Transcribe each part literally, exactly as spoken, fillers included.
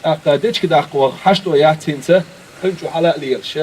ТӀаккха дечка даккха ваха хьашт яц хӀинца, хьуьнчу хьала а лелаш.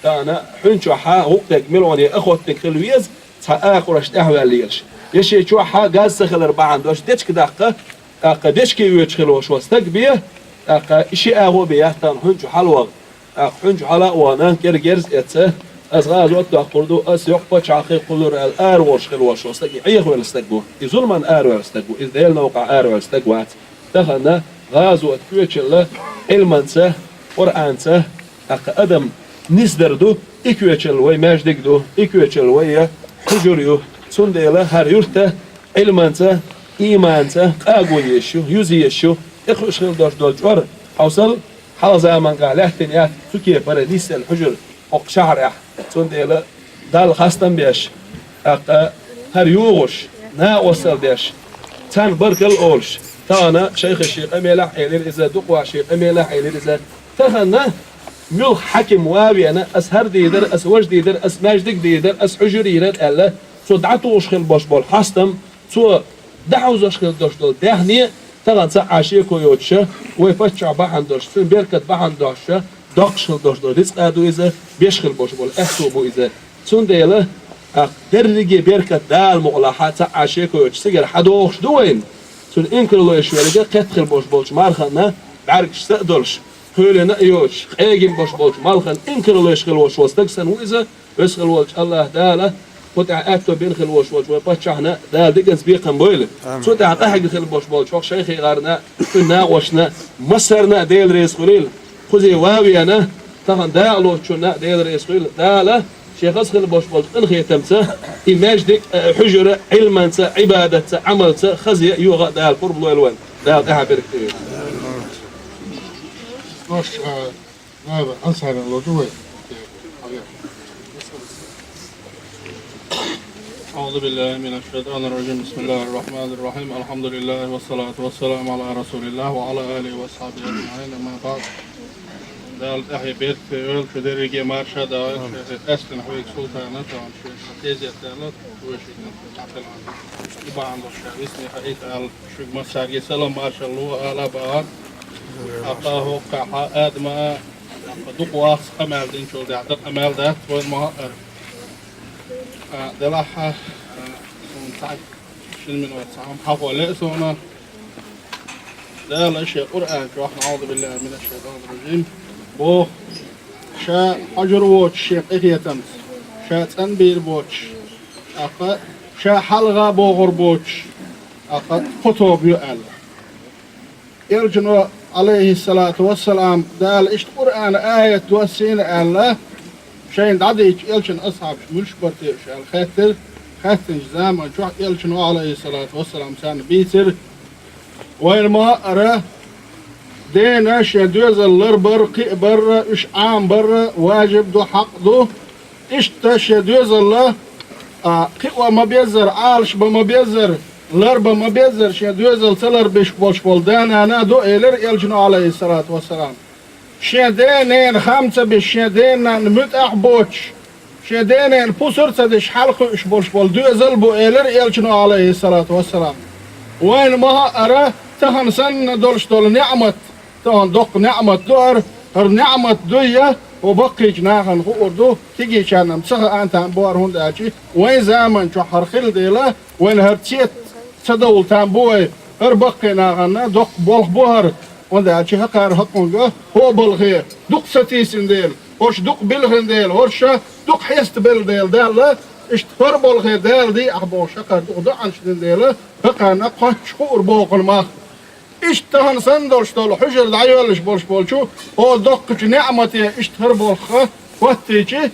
Тахана хьуьнчу хьа гӀукъдерг милонех охотник хила веза, цхьа акхараш тӀехваьлла лелаш. Я шен чохь хьа газ ца хилар бахьана долуш дечка даккха, тӀаккха дечке воьдуш хила волуш волу стаг бен, тӀаккха и ши агӀо бен яц тахана хьуьнчу хьала ваха. ТӀаккха хьуьнчу хьала а вахана, кӀера герз а эцна, ас гӀазот доккхур ду, ас йоккха пачхьалкхе кхуллур аьлла, араволуш хила волуш волу стаг, и Ӏехавелла стаг ву, и зуламан аравелла стаг ву, иза Делан новкъахь аравелла стаг вац. Тахана гӀазот коьчалла Ӏилманца, Къуръанца, тӀаккха адам нисдар ду, и коьчалла вай маьждиг ду, и коьчалла вай я хьуьжар ю. Цундела хӀара юрта Ӏилманца, ийманца къаго езаш ю, юза езаш ю, тӀекхуьуш хила долуш долу чкъор, хьовсал, хьалха заманахь лаьттина яц цу кепара нисъелла хьуьжар хӀокху шахьарехь. Цундела Далла хастам беш, тӀаккха хӀара юхуш, накъосталла деш, царна баркалла олуш, тахана шайхаша шен къамелехь а элира иза, дукхаваха шен къамелехь а элира иза. Тахана муьлхха хьаькам ван а веана, ас хӀара дийр дара, ас важа дийр дара, ас маьждиг дийр дара, ас хьуьжар йийр дара аьлла, цо дӀатухуш хила болуш болу хьастам, цо дӀахьовзош хила долуш долу даьхни, тахана цхьа а шеко йоцуша, вай паччахь бахьана долуш, цуьнан беркат бахьана долуша, доккхуш хила долуш долу рицкъа ду иза, беш хила болуш болу аьтту бу иза. Цундела, тӀаккха дерриге беркат Дала мукъалахь цхьа а шеко йоцуш цигара хьадохуш ду вайна. Цунна инкарло еш верг кхетта хила болуш болчу марханна бӀаьргаш са а долуш, кхоьлина а йоцуш, къегина болуш болчу марханна инкарло еш хила волуш волу стаг санна ву иза, Веза хила волчу АллахӀ Дала, кху тӀехь аьтто бина хила волуш волчу вай паччахьна Дала диканца бекхам бойла. Амин. Цу тӀехь къахьегна хила болуш болчу хӀокху шайхе гӀарна, цуьнан накъошна, массарна а Дела реза хуьлийла. Кхузий ван а веана, тахана дакъа лоцучунна а Дела реза хуьлийла. Дала шен хаза хила болуш болчу къинхетамца, и маьждиг а, хьуьжара, Ӏилманца, Ӏибадатца, Ӏамалца, хаза а, йоьха а Дала пурба лойла вайн. Дала тӀаьхьа беркате йойла. Слушай, а, Надо, Ансарин лоджу вай. أعوذ بالله من الشيطان الرجيم. بسم الله الرحمن الرحيم. الحمد لله والصلاة والسلام على رسول الله وعلى آله وأصحابه أجمعين. أما بعد. Дала тӀаьхье беркате йойла, шу дерриге марша дойла, шу аьстина хьоьга султана, тахана шу тезет даьлла, вешина тӀаьхьа. И бахьана долуш ша висне хаийта аьлла, шуьга массаьрга салам маршалла ала бахара. Ахьа хӀокхахьа Адама Дукха вац къамел динчул тӀаьхьа, дакъа къамел дац вайн ма-, а, делахь, а, суна цхьа шина минот цхьа хӀума хьахо леа суна. Дала шен Къуръан чохь, أعوذ بالله من الشيطان الرجيم, боху, ша хьожур воцуш шен къинхетамца, ша цӀанбийр боцуш, тӀаккха ша хьалха бохур боцуш, тӀаккха кхо тоба ю аьлла. Элчано, Ӏалайхиссалату вассалам, Дала иштта Къуръана аят доссийна аьлла, шайна дӀадийча, Элчан асхьабаш муьлш бара те уьш аьлла хаьттира, хаьттинчу заман чохь Элчано, Ӏалайхиссалату вассалам, царна бийцира, вайна ма-, ара, дена шен доьзал ларбар, кхиабар, уьш Ӏамабар важиб ду, хьакъ ду, Иштта шен доьзалла, а, кхио ма-беззара, Ӏалаш бан ма-беззара, ларбан ма-беззара, шен доьзал ца ларбеш болуш болу да-нана а ду, элира Элчано, Ӏалайхиссалату вассалам. Шен ден-ненан хам ца беш, шен ден-нанна муьтӀахь а боцуш, шен ден-ненан пусар а ца деш, хьалакхуьуш болуш болу доьзал а бу, элира Элчано, Ӏалайхиссалату вассалам. Вайна ма-, ара тахана санна долуш долу неӀмат, Тахана доккха неӀмат ду хӀара, хӀара неӀмат дуй, хӀо баккхийчу нахана хуур ду, кегийчарна-м ца хаан там бу хӀара, хӀунда аьлча вайн заман чохь хӀара хилла дела, вайна хӀара цец ца довла там бу вай, хӀара баккхий нахана доккха болх бу хӀара, хӀунда аьлча хӀокхара хӀокхунга хӀо балхе дукха сатийсина дела, хӀорш дукха билхина дела, хӀорш дукха хьестабелла дела, Далла, иштта хӀара балхе Дала дийахь бохуш хӀокхара дукха доӀанаш дина дела, хӀокхарна кхоьччуш хуур боху мах. Иштта тахана санна долуш долу хьуьжар дӀайоьллуш болуш болчу, хӀо доккхачу неӀмате иштта хӀара болх хӀоттийча,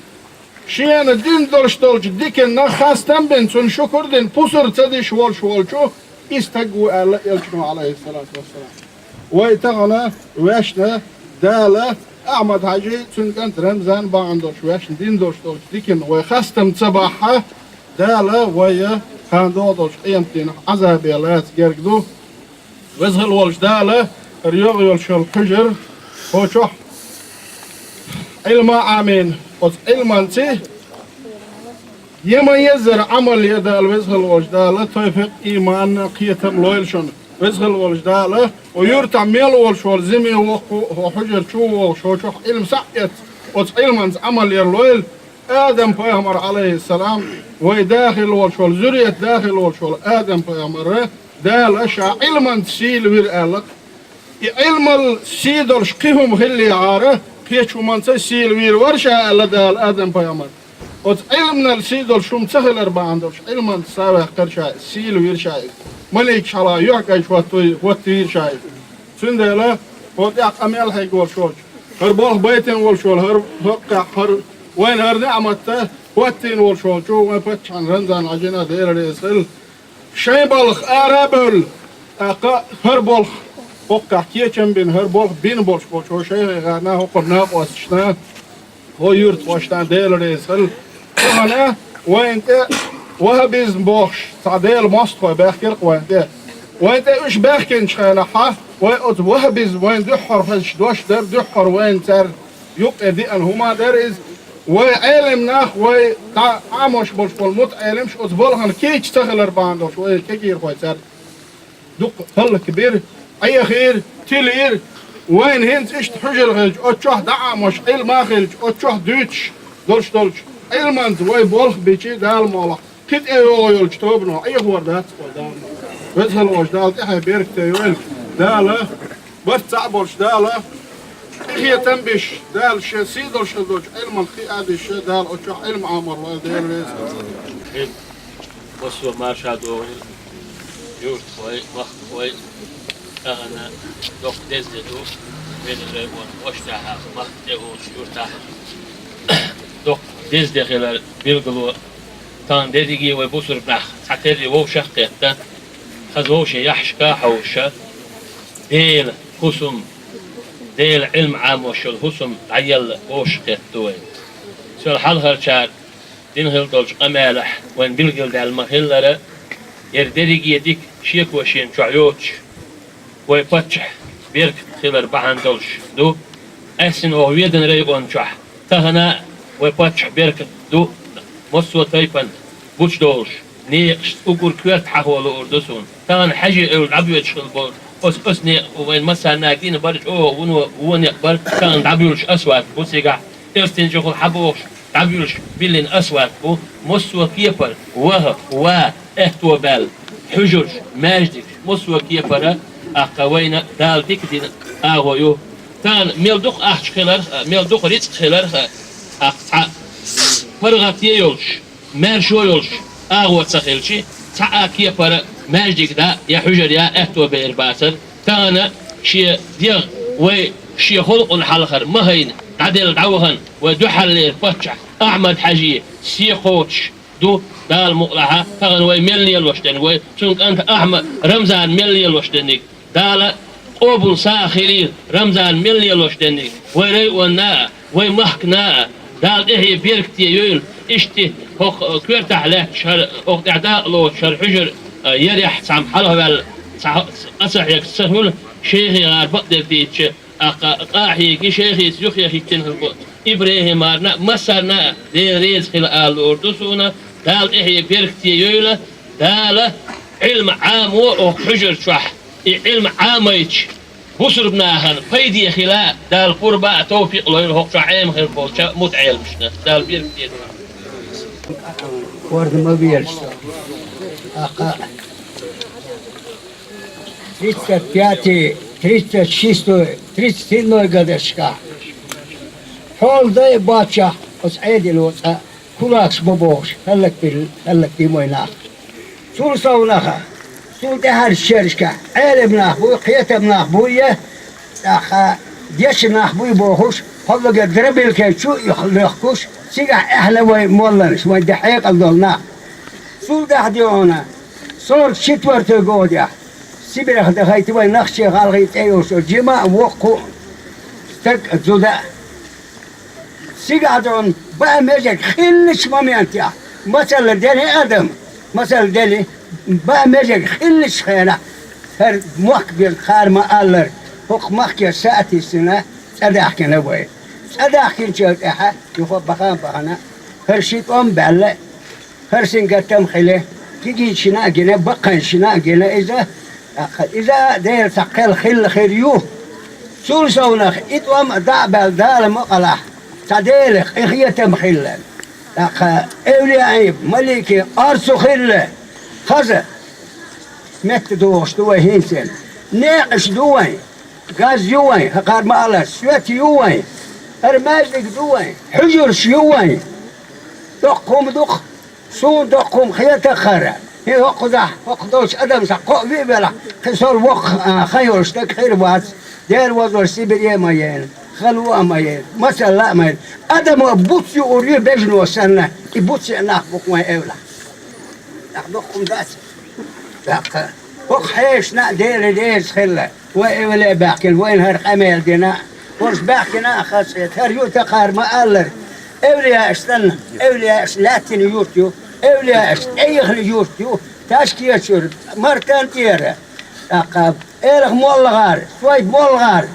шена дина долуш долчу диканна хастам бина, цунна шукур дина, пусар ца деш волуш волчу и стаг ву аьлла Элчано, Ӏалайхиссалату вассалам. Вай тахана вешна Дала Ахьмад-Хьаьжи, цуьнан кӀант Рамзан бахьана долуш вешна дина долуш долчу диканна вай хастам ца бахь, Дала вай кхана догӀу долчу къематдийнахь Ӏазабе лаца герга ду. Веза хила волчу Дала, хӀара йогӀу йолуш йолу хьуьжар, хӀо чохь Ӏилма а Ӏамийна, оцу Ӏилманций, е ма-еззара Ӏамал е Дала, Веза хила волчу Дала, товфикъ, ийман, кхетам лойла шуна. Веза хила волчу Дала, хӀокху юьртахь мел волуш волу зене воккха, хӀокху хьуьжар чу вогӀуш, хӀокху чохь Ӏилма схьаэцна, оцу Ӏилманца Ӏамал яр лойла, Адам-пайхамар, Ӏалайхиссалам, вайн да хила волуш волу, зуьрет да хила волуш волу Адам-пайхамар, Дала ша Ӏилманца сийла вира аьлла-кх. И Ӏилмал сий долуш кхин хӀума хиллехьара, кхечу хӀуманца сийла вийр вара ша аьлла Дала Адам-пайхамар. Оцу Ӏилманал сий долуш хӀума ца хилар бахьана долуш, Ӏилманца схьаваьккхира ша иза, сийла вира ша иза. Маликаш хьалха юьхькӀайчу хӀоттийра ша иза. Цундела, хӀокху тӀехь къамел хьегна волуш волчу, хӀара болх байтина волуш волу, хӀара хӀокхехь, хӀара вайна хӀара неӀматта хӀоттийна волуш волчу вайн паччахьна Рамзан-Хьаьжина, Дела реза хила, шайн балха ара а бевлла, тӀаккха хӀара болх, хӀокхехь кечам бина, хӀара болх бина болуш болчу шайхехана, хӀокху накъосташна, хӀокху юьртахошна, Дела реза хила. Тахана вайна тӀе ваххабизм бохуш цхьа Делан мостагӀий баьхкира-кх вайна тӀе. Вайна тӀе уьш баьхкинчу хенахь, вай оцу ваххабизм вайна дуьххьара хезаш дош дара, дуьххьара вайна цара юккъе деана хӀума дара иза. Вай Ӏелам нах, вай дӀа Ӏамош болуш болу мутаӀеламаш оцу балхана кийча ца хилар бахьана долуш вай кегийрхой цаьрга дукха хӀаллакбира, Ӏехийра, тилийра. Вайна хӀинца иштта хьуьжар хилча, оцу чохь дӀаӀамош Ӏилма а хилча, оцу чохь дуьйцуш долуш долчу Ӏилманца вай болх бича, Дала мукъалахь, кхин тӀейогӀу йолчу тобано Ӏехор дац вай, Дала мукъалахь. Веза хила волчу Дала тӀаьхье беркате йойла. Дала, барт цхьаъ болчу Дала, къинхетам а беш, Дала шен сий долуш хила долчу Ӏилманах кхиадеш, Дала оцу чохь Ӏилма Ӏамор лойла, Дела реза хила. Массо а марша догӀийла, юьртахой, махкахой, тахана доккха деза де ду, Велин районан Оштахьа махка тӀе а волуш юьртахь доккха деза де хилар билгало. Тахана дерриге вай бусург нах цхьатерра вовшах а кхетта, хаза вовшийн яхьашка а хьовша, Делан хӀусам, Делан Ӏилма Ӏамош йолу хӀусам дӀаелла вовшах кхетта ду вай. Цул хьалхарчара дина хила долчу къамелехь вайн билгалдаьлла ма-хиллара, яра дерриге дика шеко шена чохь йоцуш, вай паччахь беркат хилар бахьана долуш ду. Къаьстина оха Веданан район чохь тахана а вай паччахь беркат ду, массо а тайпана гучудолуш, некъашца уггар коьрта хьахо луур ду суна. Тахана Хьаьжи эвла дӀабоьдуш хила болу, оцу, оцу некъа вайн массарна а гина бара, чӀогӀа вуно вон некъ бара, тахана дӀабуьйлуш асфальт бу цигахь, эртинчухула хьабохуш, дӀабуьйлуш биллина асфальт бу, массо а кепара, ваха, ва, аьтто баьлла, хьуьжарш, маьждигаш, массо а кепара, тӀаккха вайна Дала дика дина агӀо ю. Тахана мел дукха ахча хиларх а, мел дукха рицкъ хиларх а, тӀаккха цхьа паргӀате йолуш, маьршо йолуш агӀо ца хилчи, цхьа а кепара маьждиг даа я хьуьжар я аьтто бер бацара. Тахана шен дегӀ вай шен халкъана хьалхара ма хайна, дӀаделла дӀавахана, вай дуьххьарлера паччахь Ахьмад-Хьаьжи сий кхочуш ду, Дала мукъалахь, тахана вай мел лелош дерг, вай цуьнан кӀант Ахьма-, Рамзана мел лелош дерг, Дала къобал са а хилийла, Рамзана мел лелош дерг, вай районна а, вай махкана а, Дала тӀаьхье беркате йойла, иштта хӀокху коьртахь лаьтташ хӀара, хӀокху тӀехь дакъа лоцуш хӀара хьуьжар, а, ярехь цхьамма хьалхаваьлла, цхьа, цхьа а ца хьегаш ца хуьлу, шайхе гӀар бакъдерг дийцича, тӀаккха къа а хьийги, шайхица юххе хӀиттина хилла бу ИбрахӀимарна а, массарна а Дела реза хила ала луур ду суна, Дала тӀаьхье беркате йойла, Дала Ӏилма Ӏамо оха хьуьжар чохь, и Ӏилма Ӏамайча, бусург нахана пайде хила Дала къурба а, товфикъ лойла хӀокху чохь Ӏема хилла болчу мутаӀеламашна. Дала беркате дойла. Орда ма везаш со. Ахьа. Тридцать пятый, тридцать шестой, тридцать седьмой годашкахь. Хьола дай баччахь оцу Ӏедало цкъа кулакаш бу бохуш, хӀаллакбилла, хӀаллакдина вай нах. Цул совнаха, цул тӀаьхьарчу шерашкахь Ӏелам нах буй, кхетам нах буй, тӀаккха дешна нах буй бохуш, хьаллагара Дробилкай чу а лоьхкуш, цигахь аьхна вай молланаш, вайн де хьекъал долу нах. Цул тӀаьхьа диона, сорок четвёртый годехь, Сибрех дахайта вай Нахчи-ГӀалгӀай тӀе йолчу жима а, воккха а стаг а, зуда а. Цигахь дона баа межиг хиллачу моментехь, мацалла дели адам, мацалла дели, баа межиг хиллачу хенахь, хӀара мохк бен кхара ма-аллара, хӀокху махке са а тиссина, цӀа даьхкина вай. ЦӀа даьхкинчул тӀаьхьа, юха бахан а бахана, хӀара ши тӀом а баьлла, хӀара сингаттам а хили, кегийчина а гина, баккхайшна а гина иза, ТӀаккха иза а Дела цхьа кхел хилла хир ю. Цул совнах и тӀом а дӀа а баьлла Дала мукъалахь, цхьа Делах къинхетам хилла. ТӀаккха эвлияийн, маликийн орцо хилла. Хаза метта догӀуш ду вай хӀинца. Некъаш ду вайн. Газ ю вайн, хӀокхар ма аллара, свет ю вайн. ХӀара маьждиг ду вайн. Хьуьжарш ю вайн. Доккха хӀума ду-кх. Суна доккха хӀума хетаххара, хӀин хӀокхузахь, хӀокху долчу адам схьа кхоъ виъ велахь, кхин сов воккха, а, хан йолуш стаг хир вац, Дела возаллаш Сибре а ма яйна, хало а ма яйна, масалла а ма яйна. Адамо буц юур ю бежано санна, и буц яа нах бу-кх вайн эвлахь. ТӀаккха доккха хӀума дац. ТӀаккха хӀокху хьешашна а Дела реза хилла. Вай эвлаяъ баьхкина, вайна хӀара къамел дина, хӀорш баьхкина а хазахета, хӀара ю тахара ма-аллара. Эвлияаш санна, эвлияаш лаьттина юрт ю, эвлияаш тӀеяхна юрт ю, Ташкечуьра, Мартан тӀера, тӀаккха Элах моллагӀара, Сойд моллагӀара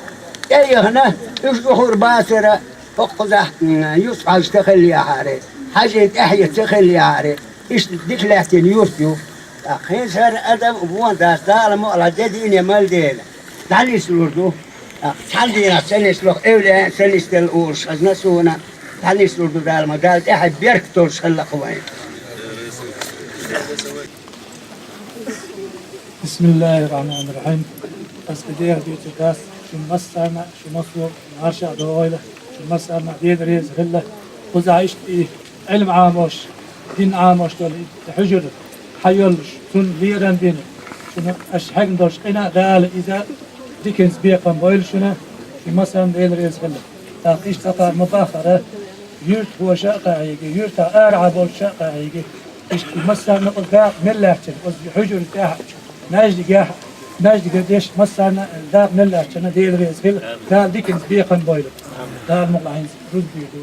тӀеяхна, уьш юхур бацара, хӀокхузахь, м, Юсуп-Хьаьжа ца хиллехьара, Хьаьжин тӀаьхье ца хиллехьара, иштта дика лаьттина юрт ю. ТӀаккха хӀинца хӀара адам вон дац, Дала мукъалахь де дийне мала дела. ДӀанислур ду. ТӀаккха цхьана дийнахь ца нисло, эвлаяъ ца нисделла олуш хезна суна. ДӀанислур ду Дала ма, Дала тӀаьхье беркат долуш хилла-кх вайн. Бисмиллахир-рахманир-рахим. Ас бедех дийцу дас, шун массарна, шу массо а марша а догӀийла, шун массарна Дела реза хилла. Кхузахь иштта и Ӏилма Ӏамош, дин Ӏамош долу и хьуьжар хьайоллуш, цунна лерам бина, шуна аша хьегна долуш къина а Дала иза диканца бекхам бойла шуна, шун массарна Дела реза хилла. ТӀаккха иштта цхьа хӀума ма бахара, юьртахоша а къахьийга, юьртахь арахьа болчуша а къахьийга, иштта массарна оцу дакъа мел лаьттина, оцу хьуьжарна тӀехь а, маьждигехь а, маьждиган деш массарна дакъа мел лаьттина Дела реза хилла, Дала диканца бекхам бойла. Дала мукъалахь хӀинца рузба ду.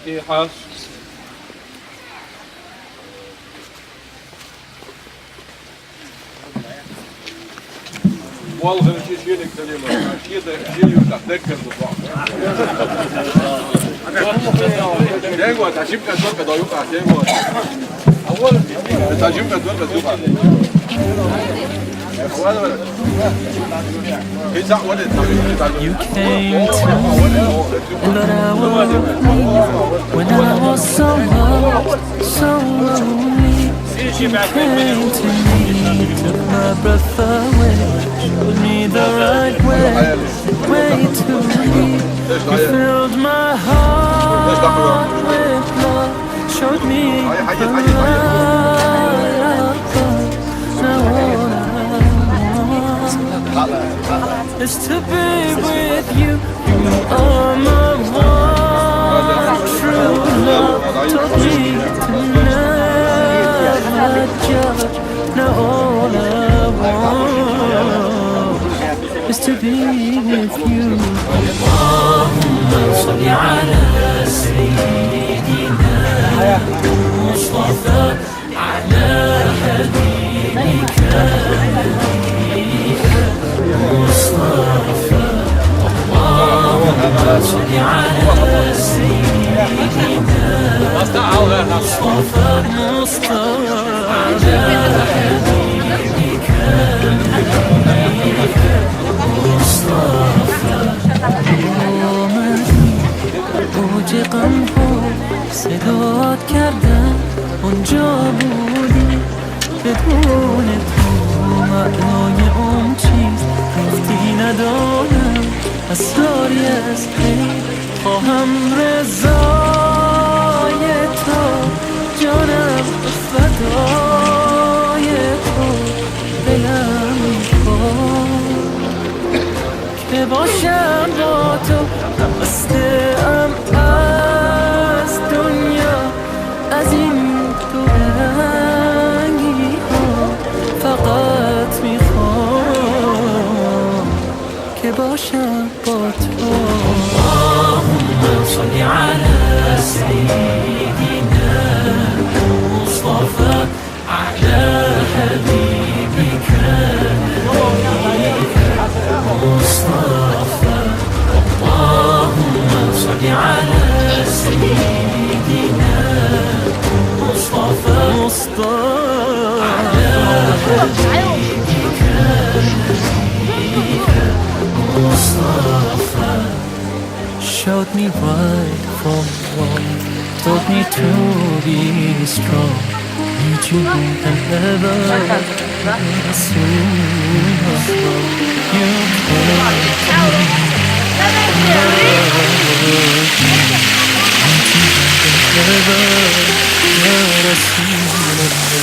فاتحة. You came to me, but I was weak when I was so lost, so lonely. You came to me, took my breath away, showed me the right way, way to me. You filled my heart with love, showed me the light of love. Now all I want is to be with you. You are my one true love. Taught me to never judge. Now all I want is to be with you. اللهم صل على سيدنا المصطفى، على حبيبك المصطفى. اللهم صل على سيدنا المصطفى، المصطفى. على حبيبك المصطفى. اوج غم‌ها صدات کردن، اونجا بودی. بدون تو معنای اون چیز، گفتی ندانم اسراری از غیر. خواهم رضای تو، جانم فدای تو، دلم می‌خواد. خسته‌ام از دنیا، از این دو رنگی ها، فقط می‌خوام که باشم با تو. اللهم صل على سيدنا المصطفى، على حبيبك نبيك المصطفى. اللهم صل على سيدنا المصطفى، مصطفى، على حبيبك نبيك المصطفى. Showed me right from wrong, taught me to be strong. Need you more than ever, Rasulullah. You came to me, need you more than ever, يا رسول الله.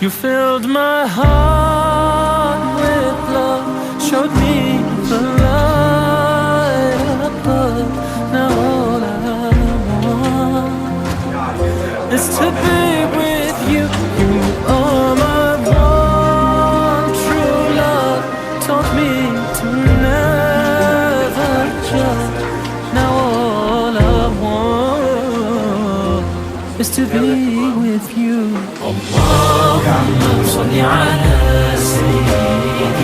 You filled my heart with love, showed me the light above. Now all I want is to be with you. You are my one true love. Taught me to never judge. Now all I want is to be with you. اللهم صل على سيدنا